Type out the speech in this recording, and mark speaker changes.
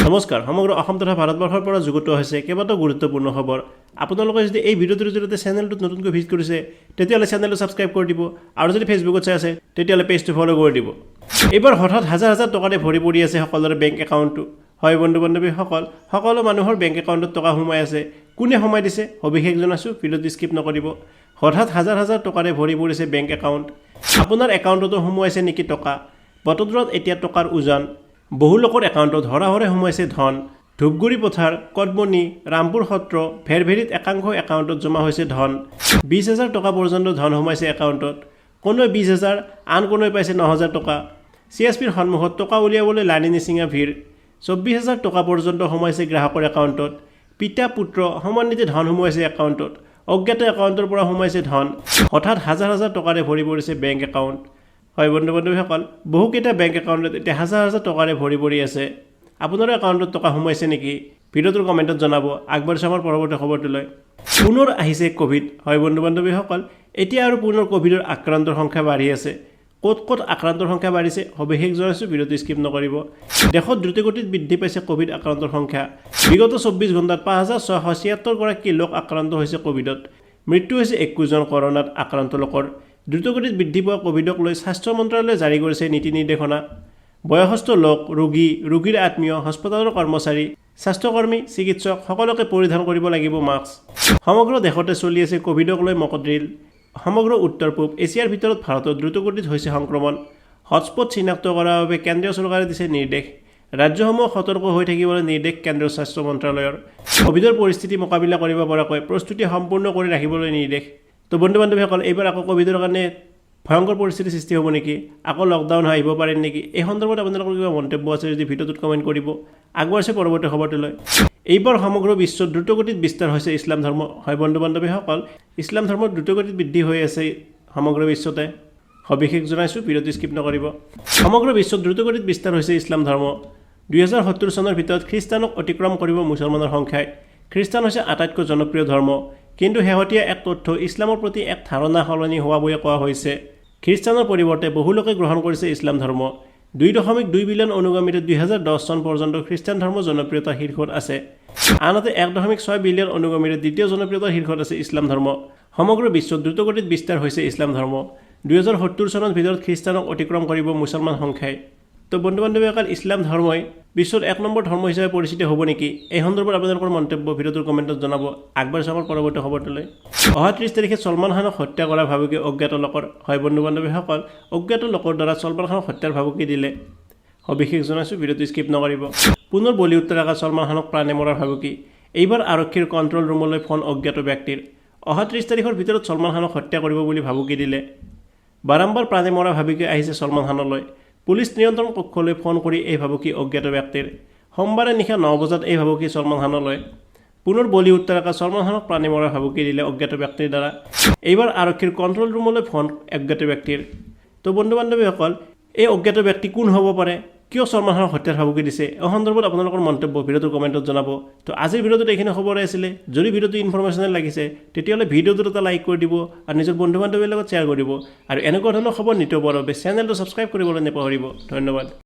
Speaker 1: নমস্কাৰ। সমগ্ৰ অসম তথা ভাৰতবৰ্ষৰ পৰা যুগুত হৈছে কেইবাটাও গুৰুত্বপূৰ্ণ খবৰ। আপোনালোকে যদি এই ভিডিঅ'টোৰ জৰিয়তে চেনেলটোত নতুনকৈ ভিজিট কৰিছে, তেতিয়াহ'লে চেনেলটো ছাবস্ক্ৰাইব কৰি দিব আৰু যদি ফেচবুকত চাই আছে, তেতিয়াহ'লে পেজটো ফ'ল' কৰি দিব। এইবাৰ হঠাৎ হাজাৰ হাজাৰ টকাৰে ভৰি পৰি আছে সকলোৰে বেংক একাউণ্টটো। হয় বন্ধু বান্ধৱীসকল, সকলো মানুহৰ বেংক একাউণ্টত টকা সোমাই আছে। কোনে সোমাই দিছে, সবিশেষ জনাইছোঁ, ভিডিঅ'টো স্কিপ নকৰিব। হঠাৎ হাজাৰ হাজাৰ টকাৰে ভৰি পৰিছে বেংক একাউণ্ট। আপোনাৰ একাউণ্টতো সোমোৱাইছে নেকি টকা? বটদ্ৰৱাত এতিয়া টকাৰ উজান। বহু লোকৰ একাউণ্টত হোৰাহোৰে সোমাইছে ধন। ধূপগুৰি পথাৰ, কদমণি, ৰামপুৰ সত্ৰ, ভেৰভেৰিত একাংশ একাউণ্টত জমা হৈছে ধন। 20,000 টকা পৰ্যন্ত ধন সোমাইছে একাউণ্টত। কোনোৱে 20,000, আন কোনোৱে পাইছে 9,000 টকা। চিএছপিৰ সন্মুখত টকা উলিয়াবলৈ লানি নিচিঙা ভিৰ। 24,000 টকা পৰ্যন্ত সোমাইছে গ্ৰাহকৰ একাউণ্টত। পিতা পুত্ৰ সমন্বিতে ধন সোমোৱাইছে একাউণ্টত। অজ্ঞাত একাউণ্টৰ পৰা সোমাইছে ধন। হঠাৎ হাজাৰ হাজাৰ টকাৰে ভৰি পৰিছে বেংক একাউণ্ট। হয় বন্ধু বান্ধৱীসকল, বহুকেইটা বেংক একাউণ্টত এতিয়া হাজাৰ হাজাৰ টকাৰে ভৰি পৰি আছে। আপোনাৰো একাউণ্টত টকা সোমাইছে নেকি? ভিডিঅ'টোৰ কমেণ্টত জনাব। আগবাঢ়িছোঁ আমাৰ পৰৱৰ্তী খবৰটোলৈ। পুনৰ আহিছে ক'ভিড। হয় বন্ধু বান্ধৱীসকল, এতিয়া আৰু পুনৰ ক'ভিডৰ আক্ৰান্তৰ সংখ্যা বাঢ়ি আছে। ক'ত ক'ত আক্ৰান্তৰ সংখ্যা বাঢ়িছে, সবিশেষ জনাইছোঁ, ভিডিঅ'টো স্কিপ নকৰিব। দেশত দ্ৰুতগতিত বৃদ্ধি পাইছে ক'ভিড আক্ৰান্তৰ সংখ্যা। বিগত 24 ঘণ্টাত 5676 গৰাকী লোক আক্ৰান্ত হৈছে ক'ভিডত। মৃত্যু হৈছে 21জন কৰোণাত আক্ৰান্ত লোকৰ। দ্ৰুতগতিত বৃদ্ধি পোৱা ক'ভিডক লৈ স্বাস্থ্য মন্ত্ৰালয়ে জাৰি কৰিছে নীতি নিৰ্দেশনা। বয়সস্থ লোক, ৰোগী, ৰোগীৰ আত্মীয়, হাস্পতালৰ কৰ্মচাৰী, স্বাস্থ্যকৰ্মী, চিকিৎসক সকলোকে পৰিধান কৰিব লাগিব মাস্ক। সমগ্ৰ দেশতে চলি আছে ক'ভিডক লৈ মকড্ৰিল। সমগ্ৰ উত্তৰ পূব এছিয়াৰ ভিতৰত ভাৰতত দ্ৰুতগতিত হৈছে সংক্ৰমণ। হটস্পট চিনাক্ত কৰাৰ বাবে কেন্দ্ৰীয় চৰকাৰে দিছে নিৰ্দেশ। ৰাজ্যসমূহক সতৰ্ক হৈ থাকিবলৈ নিৰ্দেশ কেন্দ্ৰীয় স্বাস্থ্য মন্ত্ৰালয়ৰ। ক'ভিডৰ পৰিস্থিতি মোকাবিলা কৰিব পৰাকৈ প্ৰস্তুতি সম্পূৰ্ণ কৰি ৰাখিবলৈ নিৰ্দেশ। তো বন্ধু বান্ধৱীসকল, এইবাৰ আকৌ ক'ভিডৰ কাৰণে ভয়ংকৰ পৰিস্থিতিৰ সৃষ্টি হ'ব নেকি? আকৌ লকডাউন হৈ আহিব পাৰে নেকি? এই সন্দৰ্ভত আপোনালোকৰ কিবা মন্তব্য আছে যদি ভিডিঅ'টোত কমেণ্ট কৰিব। আগবাঢ়িছে পৰৱৰ্তী খবৰটোলৈ। এইবাৰ সমগ্ৰ বিশ্বত দ্ৰুতগতিত বিস্তাৰ হৈছে ইছলাম ধৰ্ম। হয় বন্ধু বান্ধৱীসকল, ইছলাম ধৰ্ম দ্ৰুতগতিত বৃদ্ধি হৈ আছে সমগ্ৰ বিশ্বতে। সবিশেষ জনাইছোঁ, ভিডিঅ'টো স্কিপ নকৰিব। সমগ্ৰ বিশ্বত দ্ৰুতগতিত বিস্তাৰ হৈছে ইছলাম ধৰ্ম। 2070 চনৰ ভিতৰত খ্ৰীষ্টানক অতিক্ৰম কৰিব মুছলমানৰ সংখ্যাই। খ্ৰীষ্টান হৈছে আটাইতকৈ জনপ্ৰিয় ধৰ্ম। কিন্তু শেহতীয়া এক তথ্য ইছলামৰ প্ৰতি এক ধাৰণা সলনি হোৱা বুলি কোৱা হৈছে। খ্ৰীষ্টানৰ পৰিৱৰ্তে বহু লোকে গ্ৰহণ কৰিছে ইছলাম ধৰ্ম। 2.2 বিলিয়ন অনুগামীৰে 2010 চন পৰ্যন্ত খ্ৰীষ্টান ধৰ্ম জনপ্ৰিয়তা শীৰ্ষত আছে। আনহাতে 1.6 বিলিয়ন অনুগামীৰে দ্বিতীয় জনপ্ৰিয়তাৰ শীৰ্ষত আছে ইছলাম ধৰ্ম। সমগ্ৰ বিশ্বত দ্ৰুতগতিত বিস্তাৰ হৈছে ইছলাম ধৰ্ম। 2070 চনৰ ভিতৰত খ্ৰীষ্টানক অতিক্ৰম কৰিব মুছলমান সংখ্যাই। তো বন্ধু বান্ধৱীসকল, ইছলাম ধৰ্মই বিশ্বৰ এক নম্বৰ ধৰ্ম হিচাপে পৰিচিত হ'ব নেকি? এই সন্দৰ্ভত আপোনালোকৰ মন্তব্য ভিডিঅ'টোৰ কমেণ্টত জনাব। আগবাঢ়িছোঁ আমাৰ পৰৱৰ্তী খবৰটোলৈ। অহা 30 তাৰিখে ছলমান খানক হত্যা কৰা ভাবুকি অজ্ঞাত লোকৰ। হয় বন্ধু বান্ধৱীসকল, অজ্ঞাত লোকৰ দ্বাৰা ছলমান খানক হত্যাৰ ভাবুকি দিলে। সবিশেষ জনাইছোঁ, ভিডিঅ'টো স্কিপ নকৰিব। পুনৰ বলিউড তাৰকা ছলমান খানক প্ৰাণে মৰাৰ ভাবুকি। এইবাৰ আৰক্ষীৰ কণ্ট্ৰল ৰুমলৈ ফোন অজ্ঞাত ব্যক্তিৰ। অহা 30 তাৰিখৰ ভিতৰত ছলমান খানক হত্যা কৰিব বুলি ভাবুকি দিলে। বাৰম্বাৰ প্ৰাণে মৰা ভাবুকি আহিছে ছলমান খানলৈ। পুলিচ নিয়ন্ত্ৰণ কক্ষলৈ ফোন কৰি এই ভাবুকি অজ্ঞাত ব্যক্তিৰ। সোমবাৰে নিশা 9 বজাত এই ভাবুকি ছলমান খানলৈ। পুনৰ বলিউড তাৰকা ছলমান খানক প্ৰাণে মৰাৰ ভাবুকি দিলে অজ্ঞাত ব্যক্তিৰ দ্বাৰা। এইবাৰ আৰক্ষীৰ কণ্ট্ৰল ৰুমলৈ ফোন অজ্ঞাত ব্যক্তিৰ। তো বন্ধু বান্ধৱীসকল, এই অজ্ঞাত ব্যক্তি কোন হ'ব পাৰে? কিয় ছলমান খানক হত্যাৰ ভাবুকি দিছে? এই সন্দৰ্ভত আপোনালোকৰ মন্তব্য ভিডিঅ'টোৰ কমেণ্টত জনাব। তো আজিৰ ভিডিঅ'টোত এইখিনি খবৰে আছিলে। যদি ভিডিঅ'টো ইনফৰমেশ্যনেল লাগিছে, তেতিয়াহ'লে ভিডিঅ'টোত এটা লাইক কৰি দিব আৰু নিজৰ বন্ধু বান্ধৱীৰ লগত শ্বেয়াৰ কৰিব আৰু এনেকুৱা ধৰণৰ খবৰ নিতৌ পোৱাৰ বাবে চেনেলটো ছাবস্ক্ৰাইব কৰিবলৈ নাপাহৰিব। ধন্যবাদ।